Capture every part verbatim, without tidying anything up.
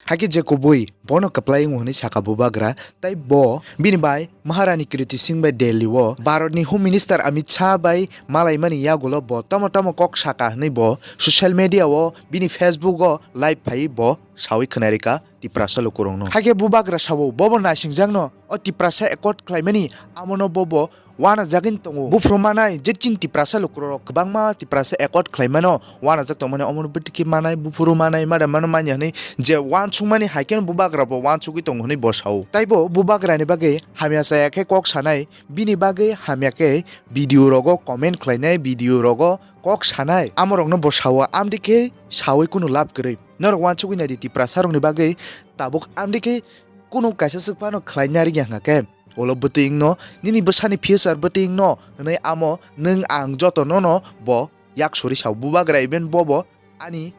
Hakhe je kubui bono kwplai wngo hwnwi sakha Bubagra, tei bo bini bai Maharani Kriti Singh bai Delhi o Bharat ni Home Minister Amit Shah bai malaimani yagulo bo tamo tamo kok sakha hwnwi bo social media o bini Facebook o live phaiwi bo sawi khwnarikha Tiprasa lukurokno. Hakhe Bubagra sao bobo naisingjakno o Tiprasa accord khlaimani amono bobo uanajagwi tongo. Buphuru manai je chini Tiprasa lukurok kwbangma Tiprasa accord khlaimano uanajak tongmani omono bwtwkhe manai buphuru manai mada mano manya hwnwi je uansukmani hai kheno Bubagra bo uansugwi tongo hwnwi bo sao. Taibo Bubagrani bagwi hamya chaya khe kok sanai, bini bagwi hamya khe video rogo comment khlainai, video rogo kok sanai, amorokno bo sao, amtwi khe sawi kunu lab kwrwi. Norok uansugwi naidi Tiprasa rokni bagwi tabuk amtwi khe kunu kaisa swk phano khlai narwkya hwnkha khe, ulo bwtwi wngno, nini bwsani future bwtwi wngno hwnwi amo nwng ang joto nono bo yak suri sao. Bubagra even bobo ani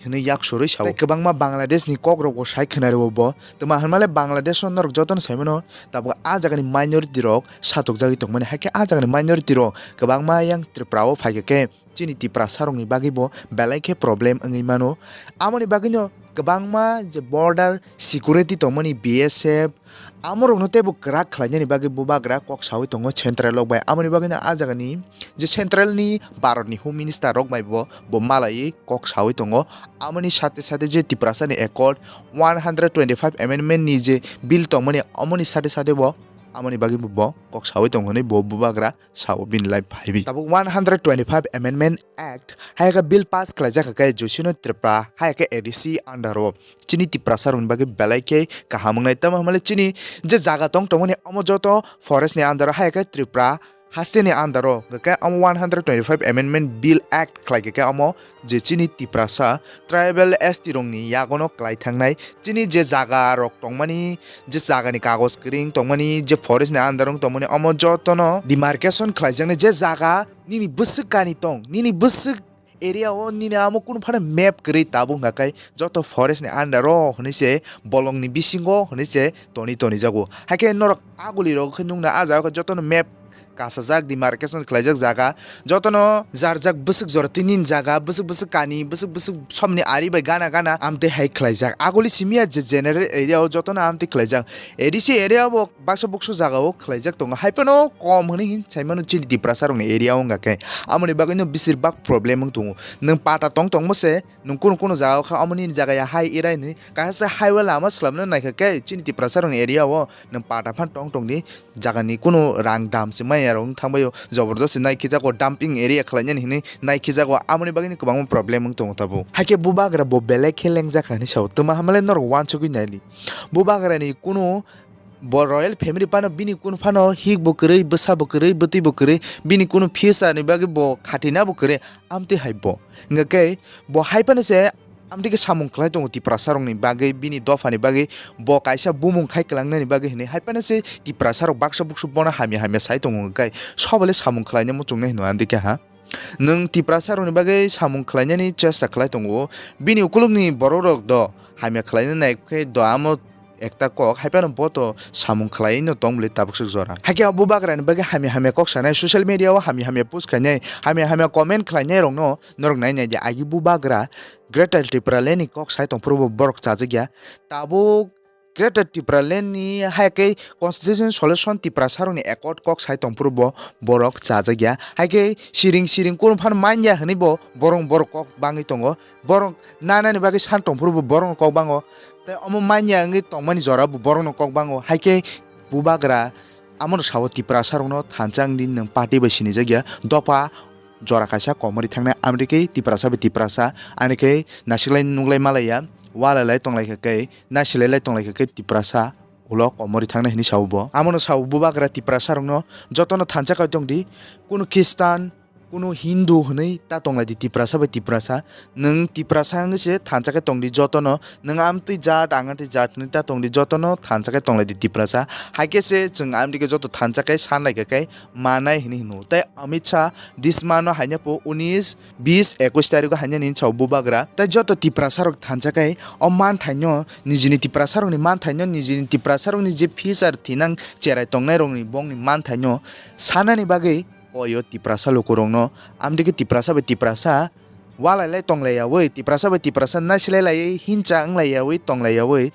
hwnwi yak suri sao. Tei kwbangma Bangladesh ni kok rokbo sai khwnarwo bo. Twma hwnmale Bangladesh o norok jotono saimano tabuk a jagani minority rok satokjagwi tongmani, hakhe a jagani minority rok kwbangma yang Tripura o phaikha khe chini Tiprasa rokni bagwi bo belai khe problem wngwi mano. Amoni bagwino kwbangma je border security tongmani B S F, amorokno teibo kwrak khlainani bagwi Bubagra kok sawi tongo central rok bai. Amoni bagwino a jagani je central ni Bharat ni Home Minister rok bai bo, bo malaiwi kok sawi tongo. Amoni sate sate je Tiprasa ni accord one hundred twenty-five amendment ni je bill tongmani, amoni sate sate bo amoni bagwi bo kok sawi tongo hwnwi bo Bubagra sao bini live phaiwi. Tabuk one hundred twenty-five Amendment Act hai khe bill pass khlaijak khe Josino Tripura hai khe A D C under o chini Tiprasa rokni bagwi belai khe kaham wngnai. Tamo hwnmale chini je jaga tong tongmani omo joto forest ni under o hai khe Tripura haste ni under o hwnkhe omo one hundred twenty-five Amendment Bill Act khlai khe omo je chini Tiprasa tribal S T rokni yagono kwlai thangnai. Chini je jaga rok tongmani, je jagani kagoj kwrwi wng tongmani, je forest ni under wng tongmani, omo jotono demarcation khlaijaknai. Je jaga nini bwswk kani tong, nini bwswk area o nini amo kunu phano map kwrwi tabuk hwnkha khe joto forest ni under o hwnwi se bolongni bisingo hwnwi se toni toni jago. Hakhe norok aguli rok khe nukna ah jaga o khe jotono map kasajak, demarcation khlaijak jaga, jotono jarjak bwswk jora tei nini jaga, bwswk bwswk kani, bwswk bwswk somni ari bai gana gana amtwi hai khlaijak. Aguli simi ya je general area o jotono amtwi khlaijak. A D C area bo baksa buksu jaga o khlaijak tongo, hai phano kom hwnwi hin sai mano chini Tiprasa rokni area o wngkha khe. Amoni bagwi no bisir bak problem wng tongo. Nwng pata tong tongmo se, nwng kunu kunu jaga o kha, omo nini jaga ya hai erai hinwi kaisa se highway lama swlamna naikha khe chini Tiprasa rokni area o nwng pata phan tong tong di. Jagani kunu rang dam se maya rok wng thangbai o, jobordasti nai khijago, dumping area khlainani hinwi nai khijago, amoni bagwi no kwbangma problem wng tongo tabuk. Hakhe Bubagra bo belai khe lengjak kha hinwi sao, twma hamle norok uansugwi naili. Bubagra ni kunu bo royal family phano bini kunu phano hik bo kwrwi, bwsa bo kwrwi, bwtwi bo kwrwi, bini kunu future ni bagwi bo khatina bo kwrwi, amtwi hai bo. Hwnkhe bo hai phano se amtwi khe samung khlai tongo Tiprasa rokni bagwi, bini dophani bagwi, bo kaisa bumung khai kwlangnani bagwi hinwi hai phano se Tiprasa rok baksa buksu bono hamya hamya sai tongo, hwnkhe sobole samung khlaina muchungnai hino amtwi khe ha. Nwng Tiprasa rokni bagwi samung khlainani chesta khlai tongo, bini ukulukni borok rok do hamya khlaina nai khe do amo ekta kok, hai phano bo to samung khlai no tong bwle tabuk swk jora. Hakhe o Bubagra ni bagwi hamya hamya kok sanai, social media o hamya hamya post khainai, hamya hamya comment khlainai rok no norok nai nai di. Agi Bubagra Greater Tipraland ni kok sai tong phuru bo borok chajak ya. Tabuk Greater Tipraland ni hai khe Constitution Solution Tiprasa rok ni accord kok sai tong phuru bo borok chajak ya. Hai khe siring siring kunu phano man ya hinwi bo borok borok kok bangwi tongo. Borok nanani bagwi san tong phuru bo borok no kok bango. Tei omo manya wngwi tongmani jora bo borokno kok bango. Hai khe Bubagra amono sao Tiprasa rokno thansa wngdi nwng party bai sinijak ya. Dopha jora kaisa komorwi thangnai, amtwi khe Tiprasa bai Tiprasa, ani khe nasilai nuklai malai ya, walai lai tonglai kha khe, nasilai lai tonglai kha khe Tiprasa ulo komorwi thangnai hinwi sao bo. Amono sao Bubagra Tiprasa rokno jotono thansa kai tongdi, kunu Khristan, kunu Hindu hwnwi ta tonglaidi Tiprasa bai Tiprasa. Nwng Tiprasa wngwi se thansa khe tongdi jotono. Nwng amtwi jat, ang amtwi jat hwnwi ta tongdi jotono thansa khe tonglaidi Tiprasa. Hai khe se chwng amtwi khe joto thansa khe sanlai kha khe manai hwnwi hino. Tei Amit Shah dismano haina po unis, bis, ekush tarigo haina ni sao Bubagra. Tei joto Tiprasa rok thansa khe o manthaino, nijini Tiprasa rokni manthaino, nijini Tiprasa rokni je future thinang cherai tongnai rokni bongni manthaino sanani bagwi koi o Tiprasa lukurokno, amtwi khe Tiprasa bai Tiprasa walai lai tonglai yawi, Tiprasa bai Tiprasa naisilai laiwi hincha wnglai yawi tonglai yawi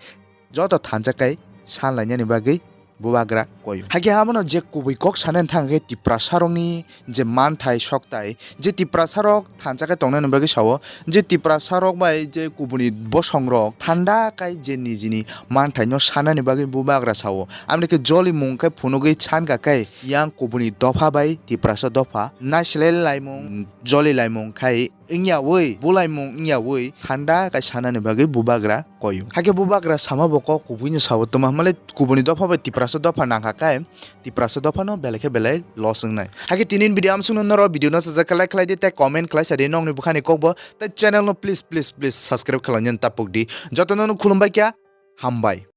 joto thansa kai sanlainani bagwi bubagra koyo. Hakhe abono je kubui kok sanani thang khe Tiprasarokni je manthai soktai, je Tiprasarok thansa khe tongnani bagwi sao, je Tiprasarok bai je kubuni bosongrok thanda kai je nijini manthaino sanani bagwi bubagra sao. Amoni khe jolimung khe phunugwi sankha khe yang kubuni dopha bai Tiprasa dopha naisilai laimung, joli laimung khai wngyawi, bulaimung wngyawi thanda kai sanani bagwi bubagra koyo. Hakhe bubagra sama bo kok kubuino sao, tongma hwnmale kubuni dopha bai Tiprasa dopha nangkha khe Tiprasa dophano belai khe belai loss wngnai. Hakhe tinin video amsukno norok video no sajak khe like khlai di tei comment khlai sa di nokni bukhani kokbo tei channel no please please please subscribe khlainani tapuk di. Jotono no khulumbai kha, hambai.